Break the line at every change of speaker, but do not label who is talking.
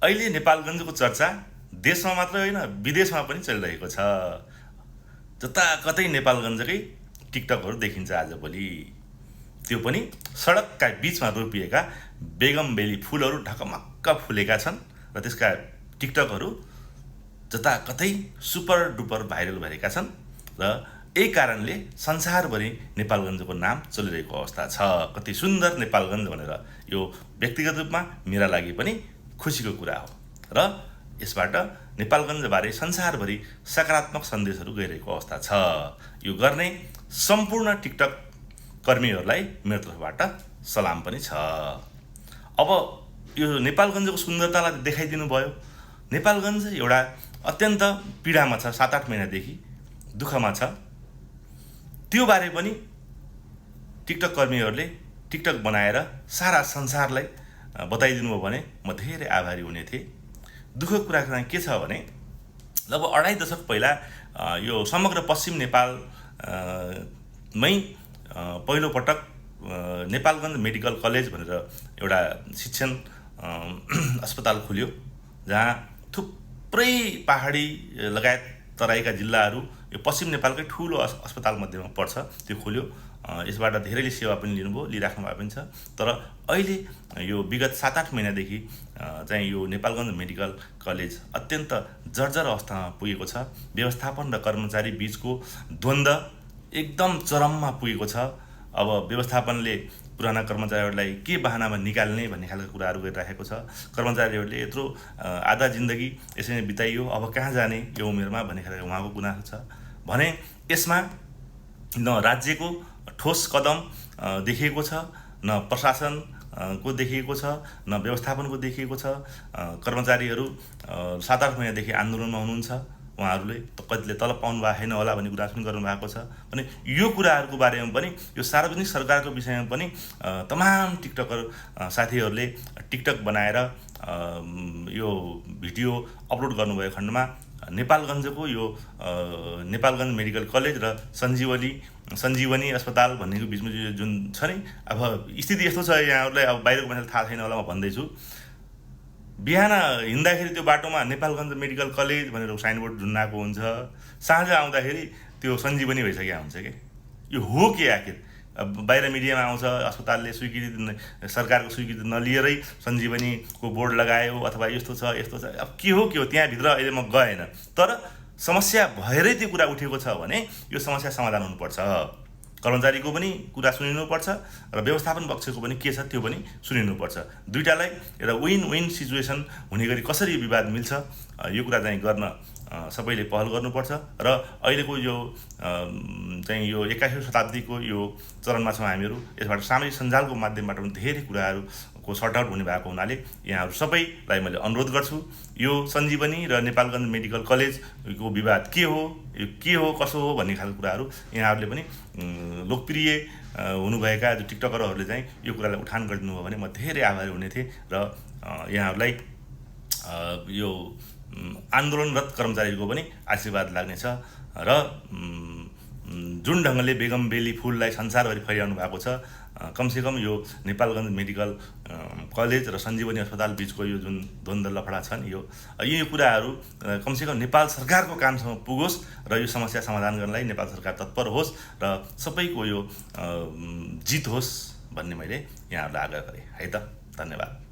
अहिले नेपालगञ्जको चर्चा देशमा मात्र होइन विदेशमा पनि चलिरहेको छ। जताकतै नेपालगञ्जकै टिकटकहरू देखिन्छ आजभोलि, त्यो पनि सडकका बिचमा रोपिएका बेगमबेली फुलहरू ढकमक्क फुलेका छन् र त्यसका टिकटकहरू जताकतै सुपर डुपर भाइरल भएका छन् र यही कारणले संसारभरि नेपालगञ्जको नाम चलिरहेको अवस्था छ। कति सुन्दर नेपालगञ्ज भनेर यो व्यक्तिगत रूपमा मेरा लागि पनि खुसीको कुरा हो र यसबाट नेपालगञ्जबारे संसारभरि सकारात्मक सन्देशहरू गइरहेको अवस्था छ। यो गर्ने सम्पूर्ण टिकटक कर्मीहरूलाई मेरो तर्फबाट सलाम पनि छ। अब यो नेपालगञ्जको सुन्दरतालाई देखाइदिनु भयो। नेपालगञ्ज एउटा अत्यन्त पीडामा छ, 7-8 महिनादेखि दुःखमा छ। त्यो बारे पनि टिकटक कर्मीहरूले टिकटक बनाएर सारा संसारलाई बताइदिनु भयो भने म धेरै आभारी हुने थिएँ। दुःखको कुरा चाहिँ के छ भने लगभग 2.5 दशक पहिला यो समग्र पश्चिम नेपाल मै पहिलो पटक नेपालगञ्ज मेडिकल कलेज भनेर एउटा शिक्षण अस्पताल खुल्यो, जहाँ थुप्रै पहाडी लगायत तराईका जिल्लाहरू यो पश्चिम नेपालकै ठुलो अस्पताल मध्येमा पर्छ, त्यो खुल्यो। यसबाट धेरैले सेवा पनि लिनुभयो, लिइराख्नु भएको पनि छ। तर अहिले यो विगत 7-8 महिनादेखि चाहिँ यो नेपालगञ्ज मेडिकल कलेज अत्यन्त जर्जर अवस्थामा पुगेको छ। व्यवस्थापन र कर्मचारी बिचको द्वन्द्व एकदम चरममा पुगेको छ। अब व्यवस्थापनले पुराना कर्मचारीहरूलाई के बहानामा निकाल्ने भन्ने खालको कुराहरू गरिराखेको छ। कर्मचारीहरूले यत्रो आधा जिन्दगी यसरी बिताइयो, अब कहाँ जाने यो उमेरमा भन्ने खालको उहाँको गुनासो छ भने यसमा न राज्यको ठोस कदम देखिएको छ, न प्रशासनको देखिएको छ, न व्यवस्थापनको देखिएको छ। कर्मचारीहरू 7-8 महिनादेखि आन्दोलनमा हुनुहुन्छ। उहाँहरूले कतिले तलब पाउनु भएको छैन होला भन्ने गुनासो पनि गर्नुभएको छ। अनि यो कुराहरूको बारेमा पनि यो सार्वजनिक सरकारको विषयमा पनि तमाम टिकटकर साथीहरूले टिकटक बनाएर यो भिडियो अपलोड गर्नुभएको खण्डमा नेपालगञ्जको यो नेपालगञ्ज मेडिकल कलेज र सञ्जीवनी अस्पताल भन्नेको बिचमा जुन छ नि, अब स्थिति यस्तो छ, यहाँहरूलाई अब बाहिरको मान्छेलाई थाहा छैन होला म भन्दैछु। बिहान हिँड्दाखेरि त्यो बाटोमा नेपालगञ्ज मेडिकल कलेज भनेर साइनबोर्ड झुन्डाएको हुन्छ, साँझ आउँदाखेरि त्यो सञ्जीवनी भइसकेको हुन्छ कि यो हो के आखिर? बाहिर मिडियामा आउँछ अस्पतालले स्वीकृति, सरकारको स्वीकृति नलिएरै सञ्जीवनीको बोर्ड लगायो अथवा यस्तो छ यस्तो छ। अब के हो त्यहाँभित्र अहिले म गएन, तर समस्या भएरै त्यो कुरा उठेको छ भने यो समस्या समाधान हुनुपर्छ। कर्मचारीको पनि कुरा सुनिनुपर्छ र व्यवस्थापन पक्षको पनि के छ त्यो पनि सुनिनुपर्छ। दुईटालाई एउटा विन विन सिचुएसन हुने गरी कसरी विवाद मिल्छ यो कुरा चाहिँ गर्न सबैले पहल गर्नुपर्छ। र अहिलेको यो चाहिँ यो 21औं शताब्दीको यो चरणमा छौँ हामीहरू। यसबाट सामाजिक सञ्जालको माध्यमबाट पनि धेरै कुराहरूको सर्ट आउट हुने भएको हुनाले यहाँहरू सबैलाई मैले अनुरोध गर्छु, यो सञ्जीवनी र नेपालगञ्ज मेडिकल कलेजको विवाद के हो कसो हो भन्ने खालको कुराहरू यहाँहरूले पनि लोकप्रिय हुनुभएका जो टिकटकरहरूले चाहिँ यो कुरालाई उठान गरिदिनु भयो भने म धेरै आभारी हुने थिएँ र यहाँहरूलाई यो आन्दोलनरत कर्मचारीको पनि आशीर्वाद लाग्नेछ। र जुन ढङ्गले बेगमबेली फुललाई संसारभरि फैलाउनु भएको छ, कमसेकम यो नेपालगञ्ज मेडिकल कलेज र सञ्जीवनी अस्पताल बिचको यो जुन द्वन्द्व लफडा छन् यो कुराहरू कमसेकम नेपाल सरकारको कानसम्म पुगोस् र यो समस्या समाधान गर्नलाई नेपाल सरकार तत्पर होस् र सबैको यो जित होस् भन्ने मैले यहाँहरूलाई आग्रह गरेँ है त। धन्यवाद।